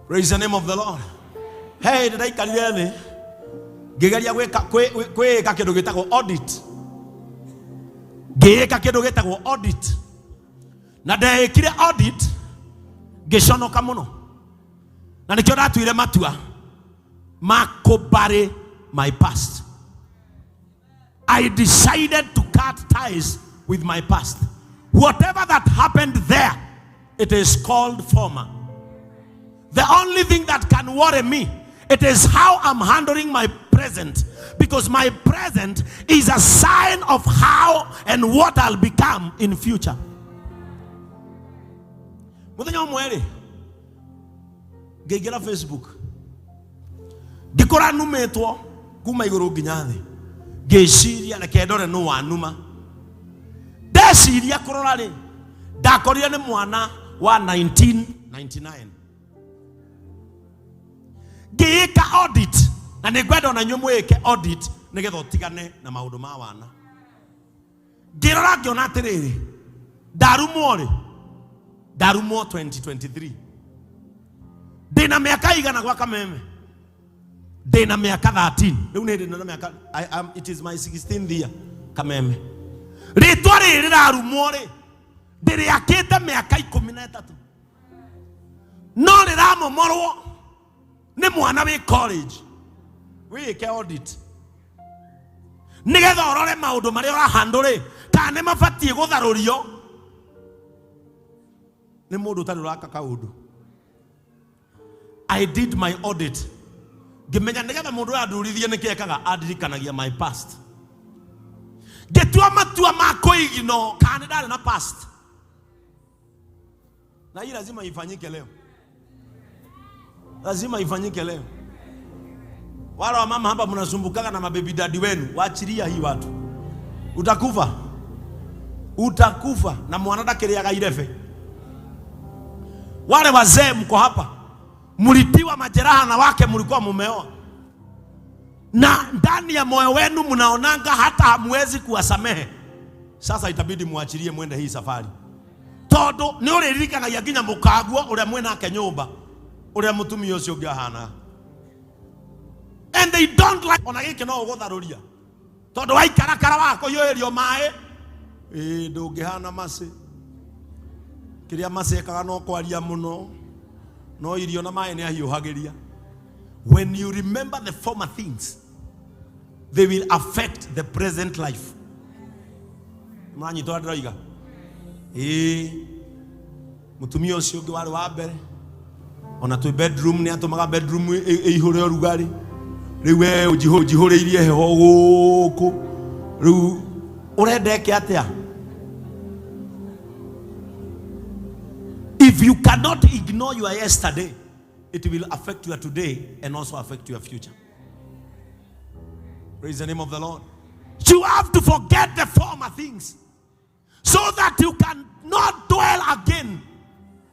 Praise the name of the Lord. Hey, ndĩraikarire thĩ ngĩgeria gwĩka kĩndũ gĩtagwo audit, ngĩĩka kĩndũ gĩtagwo audit, na ndeĩkire audit ngĩconoka mũno, na nĩkĩo ndatuire matua ma kũbury my past. I decided to cut ties with my past. Whatever that happened there, it is called former. The only thing that can worry me, it is how I'm handling my present. Because my present is a sign of how and what I'll become in future. Muthenya ũmwe rĩ, ngĩingĩra Facebook, ngĩkora numĩtwo kuma igũrũ nginya thĩ, ngĩciria reke ndore nũ wanuma. Ndeciria kũrora rĩ, ndakorire nĩ mwana wa 1999. Ngĩĩka audit, na nĩ ngwenda ona inyuĩ mwĩke audit nĩgetha ũtigane na maũndũ ma wana. Ngĩrora ngĩona atĩrĩrĩ, ndarumwo rĩ, ndarumwo 2023, ndĩna mĩaka igana gwa Kameme? Ndĩna mĩaka 13 rĩu, nĩ ndĩna mĩaka, it is my 16th year Kameme. Rĩtwa rĩrĩ rĩrarumwo rĩ, ndĩrĩakĩte mĩaka 13, no rĩramomorwo nĩ mwana wĩ college. Wĩke audit nĩgetha ũrore maũndũ marĩa ũrahandũ rĩ, kana nĩ mabatiĩ gũtharũrio nĩ mũndũ ũtarĩ ũraka kaũndũ. I did my audit, ngĩmenya nĩgetha mũndũ ũyũ andurithie nĩkĩ ekaga, andirikanagia my past. Ngĩtua matua ma kũigino kana nĩ ndarĩ na past, na hii lazima ifanyike leo, lazima ifanyike leo. Wale wa mama hapa mnasumbukaga na mababy daddy wenu, waachilia hii watu, utakufa, utakufa na mwana ndakĩrĩaga irebe. Wale wazee mko hapa, mlitiwa majeraha na wake mlikuwa mumeoa, na ndani ya moyo wenu mnaonanga hata hamwezi kuwasamehe. Sasa itabidi muachilie mwende hii safari, tondu nĩ ũrĩririkanagia nginya mũkaguo ũrĩa mwĩnake nyũmba, ũrĩa mũtumia ũcio ũngĩ ahana, and they don't like ona gĩkĩ no ũgũtharũria, tondũ waikarakara wakũhiũhĩrio maĩ, ĩĩ, ndũngĩhana macĩ. Kĩrĩa macĩ ekaga no kwaria mũno, no irio na maĩ nĩ ahiũhagĩria. When you remember the former things, they will affect the present life. Mũranyita ũrĩa ndĩroiga? Ĩĩ, mũtumia ũcio ũngĩ warĩ wa mbere, ona twĩ bedroom nĩ atũmaga bedroom ĩihũre ũrugarĩ. Rĩu we ũnjihũrĩirie heho gũkũ, rĩu ũrenda eke atĩa? If you cannot ignore your yesterday, it will affect your today and also affect your future. Praise the name of the Lord. You have to forget the former things so that you cannot dwell again.